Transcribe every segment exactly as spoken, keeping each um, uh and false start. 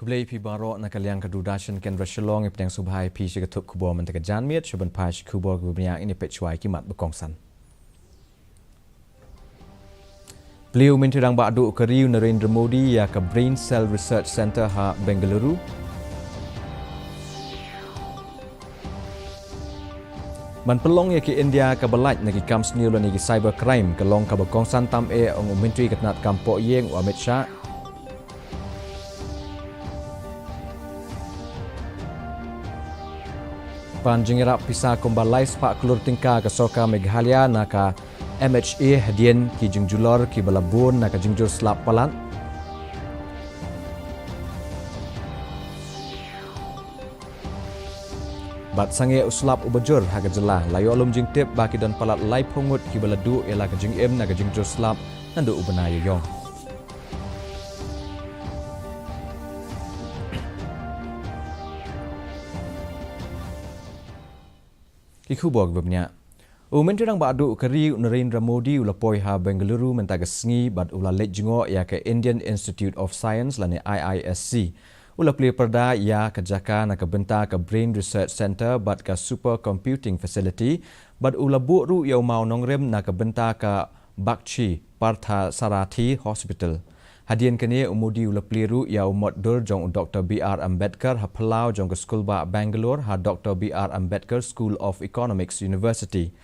Khublei phi baroh na ka liang ka Doordarshan Kendra Shillong. Ïa pdiang sngewbha ïa phi sha ka thup khubor mynta ka janmiet, sha ban poi sha ki khubor kiba bniah, ngin ïa peit shuwa ïa ki mat ba kongsan. Plie u Myntri Rangbah Duh ka ri u Narendra Modi ïa ka Brain Cell Research Centre ha Bengaluru. Ban pynlong ïa ka India kaba lait na ki kam sniew lane ki cyber crime ka long kaba kongsan tam eh, ong u Myntri ka tnat kam poh ïing u Amit Shah. Ban jingïarap pisa kumba lai spah klur tyngka ka Sorkar Meghalaya na ka M H A hadien ki jingjulor kiba la bun na ka jingjur slap palat. Bad sangeh u slap uba jur ha ka jylla, la ïoh lum jingtip ba ki don palat laiphew ngut kiba la duh ïa la ka jingim na ka jingjur slap naduh u bnai ïaïong. Ki khubor kiba bniah. U Myntri Rangbah Duh ka ri u Narendra Modi u la poi ha Bengaluru mynta ka sngi bad u la leit jngoh ïa ka Indian Institute of Science lane I I S C. U la plie pyrda ïa ka jaka na ka bynta ka Brain Research Centre bad ka Super Computing Facility, bad u la buh ruh ïa u mawnongrim na ka bynta ka Bakshi Partha Sarathi Hospital. Hadien kane u Modi u la plie ruh ïa u motdur jong u Doktor B R Ambedkar ha phyllaw jong ka skulbah Bangalore ha Doktor B R Ambedkar School of Economics University.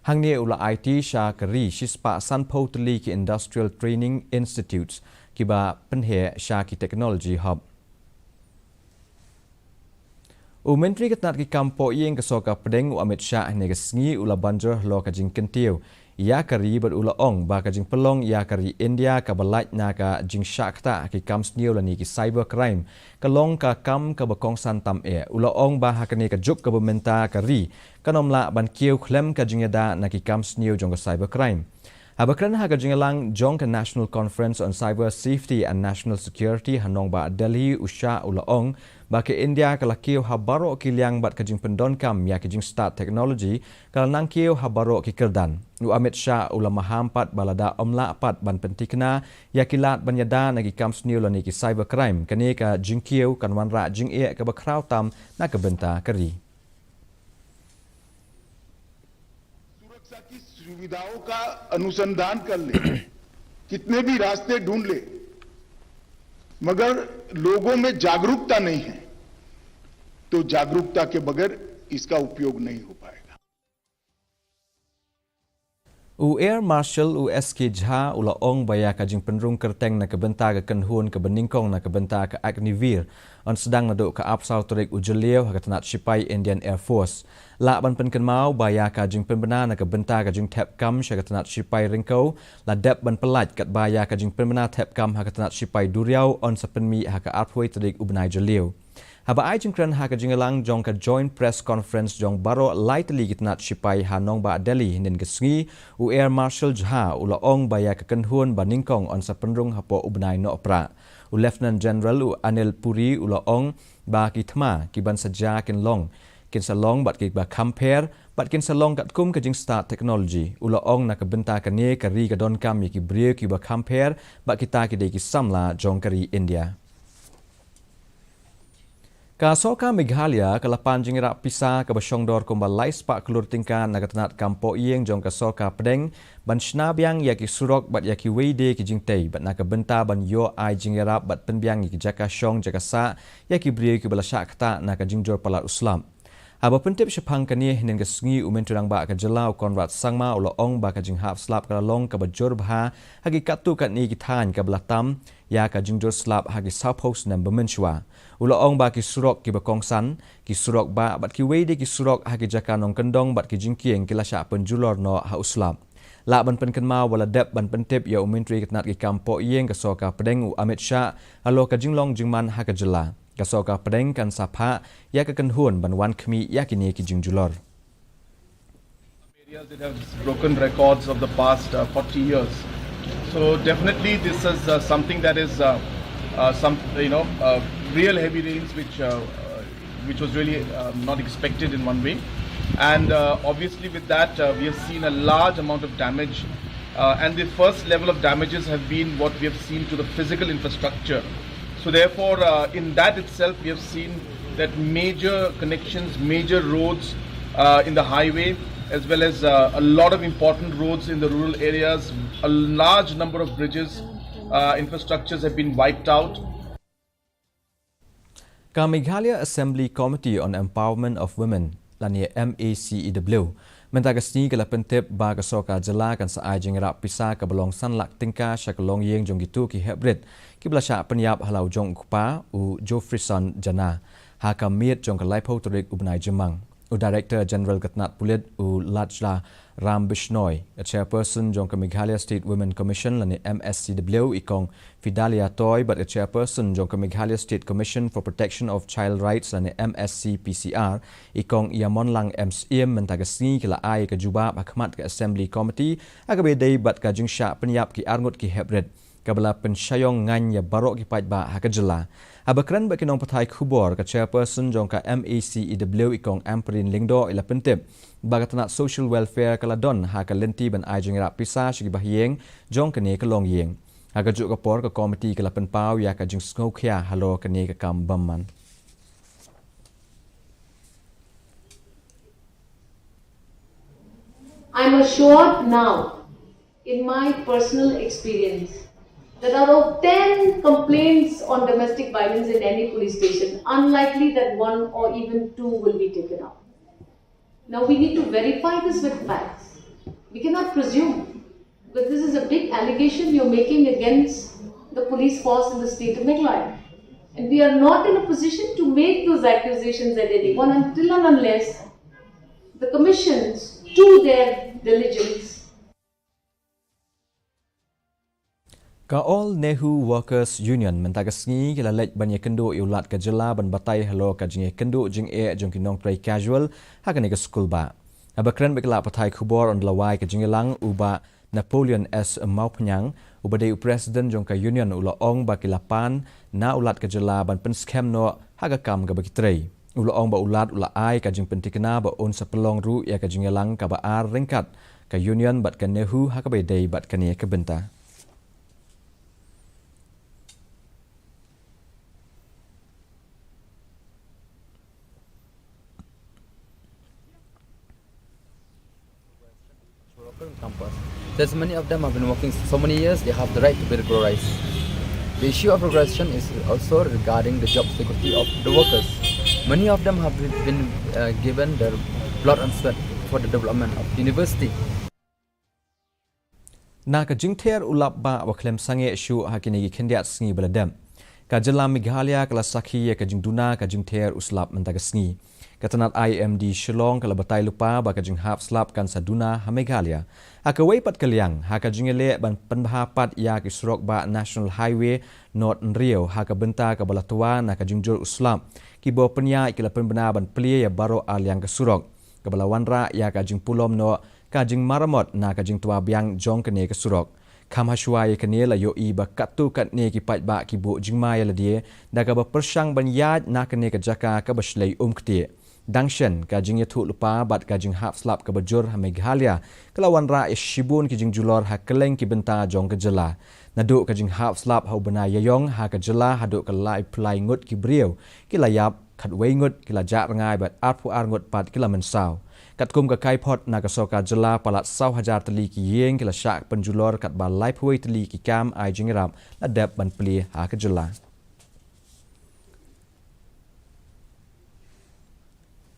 Hangne u la aiti sha ka ri shispah sanphew tylli ki Industrial Training Institutes kiba pynheh sha ki technology hub. U Myntri ka tnat ki kam poh ïing ka Sorkar Pdeng u Amit Shah hynne ka sngi u la ban jur halor ka jingkyntiew ïa ka ri bad u la ong ba ka jingpynlong ïa ka ri India kaba lait na ka jingshah ktah ha ki kam sniew lane ki cyber crime ka long ka kam kaba kongsan tam eh. U la ong ba ha kane ka juk kaba mynta ka ri kan ym lah ban kiew khlem ka jingïada na ki kam sniew jong ka cyber crime. Haba kren ha ka jingïalang jong ka National Conference on Cyber Safety and National Security ha nongbah Delhi, u Shah u la ong ba ka India ka la kiew ha baroh ki liang bad ka jingpyndonkam ïa ka jingstad technology ka la nang kiew ha baroh ki kyrdan. U Amit Shah u la maham pat ba lada ym lah pat ban pynthikna ïa ki lad ban ïada na ki kam sniew lane ki cyber crime, kane ka jingkiew kan wanrah jingeh kaba khraw tam na ka bynta ka ri. सुरक्षा की सुविधाओं का अनुसंधान कर ले, कितने भी रास्ते ढूंढ ले, मगर लोगों में जागरूकता नहीं है, तो जागरूकता के बगैर इसका उपयोग नहीं हो पाएगा। U Air Marshal u S K Jha u la ong ba ïa ka jingpynrung kyrteng na ka bynta ka kynhun kaba nyngkong na ka bynta ka Agniveer yn sdang naduh ka arphew saw tarik u Jylliew ha ka tnat shipai Indian Air Force. Lah ban pynkynmaw ba ïa ka jingpynbna na ka bynta ka jingthep kam sha ka tnat shipai ryngkew la dep ban pyllait, katba ïa ka jingpynbna thep kam ha ka tnat shipai duriaw yn sa pynmih ha ka arphew wei tarik u bnai Jylliew. Haba ai jingkren ha ka jingïalang jong ka Joint Press Conference jong baroh lai tylli ki tnat shipai ha nongbah Delhi hynnin ka sngi, u Air Marshal Jha u la ong ba ïa ka kynhun ba nyngkong yn sa pynrung hapoh u bnai Nohprah. U Lieutenant General u Anil Puri u la ong ba ki thma kiban sa jia kin long, kin sa long bad kiba kham pher bad kin sa long katkum ka jingstad technology. U la ong na ka bynta kane ka ri ka donkam ïa ki briew kiba kham pher bad kita ki dei ki samla jong ka ri India. Ka Sorkar Meghalaya ka la pan jingïarap pisa kaba shongdor kumba lai spah klur tyngka na ka tnat kam poh ïing jong ka Sorkar Pdeng ban shna biang ïa ki surok bad ïa kiwei de ki jingtei bad na ka bynta ban ïoh ai jingïarap bad pynbiang ïa ki jaka shong jaka sah ïa ki briew kiba la shah ktah na ka jingjur palat u slap. Haba pyntip shaphang kane hynnin ka sngi, u Myntri Rangbah ka jylla u Conrad Sangma u la ong ba ka jinghap slap ka la long kaba jur bha ha ki katto katne ki thaiñ kaba la tam ïa ka jingjur slap ha ki sawphew snem ba mynshuwa. U la ong ba ki surok kiba kongsan, ki surok bah bad kiwei de ki surok ha ki jaka nongkyndong bad ki jingkieng ki la shah pynjulor noh ha u slap. Lah ban pynkynmaw ba la dep ban pyntip ïa u Myntri ka tnat ki kam poh ïing ka Sorkar Pdeng u Amit Shah halor ka jinglong jingman ha ka jylla. Ka Sorkar Pdeng kan sa phah ïa ka kynhun ban wan khmih ïa kine ki jingjulor. Areas that have broken records of the past uh, forty years. So definitely this is uh, something that is uh, uh, some you know uh, real heavy rains which uh, uh, which was really uh, not expected in one way, and uh, obviously with that uh, we have seen a large amount of damage, uh, and the first level of damages have been what we have seen to the physical infrastructure. So therefore, uh, in that itself, we have seen that major connections, major roads uh, in the highway, as well as uh, a lot of important roads in the rural areas, a large number of bridges, uh, infrastructures have been wiped out. Ka Meghalaya Assembly Committee on Empowerment of Women, lane M A C E W, mynta ka sngi ka la pyntip ba ka sorkar jylla kan sa ai jingïarap pisa kaba long san lak tyngka sha ka longïing jong kito ki heprit kiba la shah pynïap ha la u jong u kpa, u Geoffreyson Jana, ha ka miet jong ka laiphew tarik u bnai Jymmang. U Director General ka tnat pulit, u Lajla Ram Bishnoi, ka Chairperson jong ka Meghalaya State Women Commission lane M S C W, i Kong Fidalia Toi, bad ka Chairperson jong ka Meghalaya State Commission for Protection of Child Rights lane M S C P C R, i Kong Ïamonlang M Syiem, mynta ka sngi ki la ai ka jubab ha khmat ka Assembly Committee ha kaba ïadei bad ka jingshah pynïap ki arngut ki heprit kaba la pynshai ïong ngan ïa baroh ki paidbah ha ka jylla. Haba kren bad ki nongpathai khubor, ka Chairperson jong ka M A C E W, i Kong Ampareen Lyngdoh, i la pyntip ba ka tnat Social Welfare ka la don ha ka lynti ban ai jingïarap pisa sha ki bahaïing jong kane ka longïing. Ha kajuh ka por, ka committee ka la pynpaw ïa ka jingsngewkhia halor kane ka kam bymman. I'm assured now, in my personal experience, that out of ten complaints on domestic violence in any police station, unlikely that one or even two will be taken up. Now we need to verify this with facts. We cannot presume, because this is a big allegation you're making against the police force in the state of Meghalaya. And we are not in a position to make those accusations at any point until and unless the commissions do their diligence. Ka All Nehu Workers Union mynta ka sngi ki la leit ban ïakynduh ïa u Lat ka jylla ban batai halor ka jingïakynduh jingeh jong ki nongtrei casual ha kane ka skulbah. Haba kren bad ki lad pathai khubor ynda la wai ka jingïalang, u Bah Napoleon S Mawphniang, uba dei u President jong ka Union, u la ong ba ki la pan na u Lat ka jylla ban pynskhem noh ha ka kam kaba ki trei. U la ong ba u Lat u la ai ka jingpyntikna ba un sa pynlong ruh ïa ka jingïalang kaba ar ryngkat ka Union bad ka Nehu ha kaba ïadei bad kane ka bynta. Worker on campus. Since many of them have been working so many years, they have the right to be regularized. The issue of regularization is also regarding the job security of the workers. Many of them have been uh, given their blood and sweat for the development of the university. Na ka jingther u lap bah wa khlem sangeh shuh ha kine ki khyndiat sngi ba la dep, ka jylla Meghalaya ka la sakhi ïa ka jingduna ka jingther u slap mynta ka sngi. Ka tnat I M D Shillong ka la batai lypa ba ka jinghap slap kan sa duna ha Meghalaya. Ha kawei pat ka liang, ha ka jingïaleh ban pynbha pat ïa ki surok bah National Highwey North hynriew ha ka bynta kaba la twa na ka jingjur u slap, ki bor pynïaid ki la pynbna ban plie ïa baroh ar liang ka surok, kaba la wanrah ïa ka jingpulom noh ka jingmaramot na ka jingtwa biang jong kane ka surok. Kham hashwa ïa kane, la ïohi ba katto katne ki paidbah ki buh jingma ïa lade da kaba pyrshang ban ïaid na kane ka jaka kaba shlei um ktieh. Dang shen, ka jingïathuh lypa bad ka jinghap slap kaba jur ha Meghalaya ka la wanrah ïa shibun ki jingjulor ha kylleng ki bynta jong ka jylla. Naduh ka jinghap slap ha u bnai Ïaïong ha ka jylla haduh ka laiphew lai ngut ki briew ki la ïap, khatwei ngut ki la jah rngai bad arphew ar ngut pat ki la mynsaw. Katkum ka kaiphod na ka sorkar jylla, palat saw hajar tylli ki ïing ki la shah pynjulor, katba laiphew wei tylli ki kam ai jingïarap la dep ban plie ha ka jylla.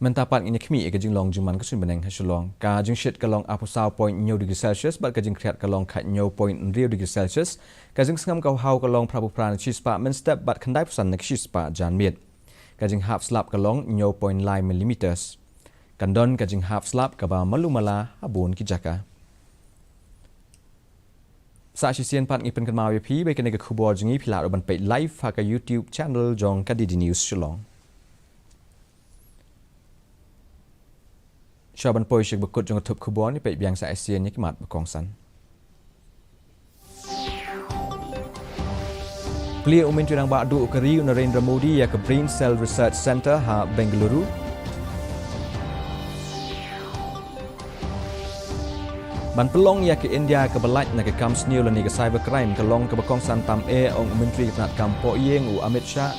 Mynta pat ngin ïa khmih ïa ka jinglong jingman ka suiñ bneng ha Shillong. Ka jingshit ka long arphew saw point hynñiew degree Celsius bad ka jingkhriat ka long khathynñiew point hynriew degree Celsius. Ka jingsngam ka haw ka long phraphew phra na ka shispah mynstep bad khyndaiphew san na ka shispah janmiet. Ka jinghap slap ka long hynñiew point lai millimeters. Kan don ka jinghap slap kaba malu mala ha bun ki jaka. Sa shisien pat ngi pynkynmaw ïa phi ba ïa kane ka khubor jong ngi phi lah ruh ban peit live ha ka YouTube channel jong ka D D News Shillong. Shuwa ban poi sha kaba kut jong ka thup khubor, ngi peit biang sa shisien ïa ki mat ba kongsan. Plie u Myntri Rangbah Duh ka ri u Narendra Modi ïa ka Brain Cell Research Centre ha Bengaluru. Ban pynlong ïa ka India kaba lait na ka kam sniew lane ka cybercrime ka long kaba kongsan tam eh, ong u Myntri ka tnat kam poh ïing u Amit Shah.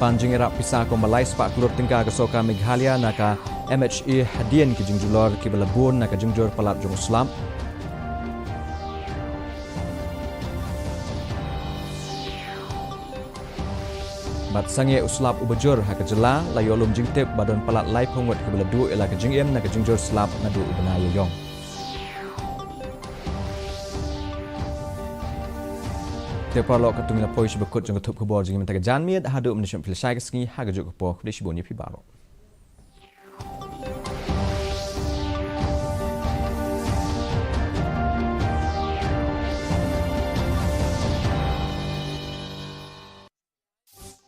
Pan jingïarap pisa kumba lai spah klur tyngka ka sorkar Meghalaya na ka M H A hadien ki jingjulor kiba la bun na ka jingjur palat jong u slap. Bad sangeh u slap uba jur ha ka jylla, la ïoh lum jingtip ba don palat laiphew ngut kiba la duh ïa la ka jingim na ka jingjur slap naduh u bnai ïa ïong. Te paralok, katto ngi la poi sha ba kut jong ka thup khubor jong ngi mynta ka janmiet, haduh mynta shuh phi la shai ka sngi ha ka juh ka por, khublei shibun ïa phi baroh.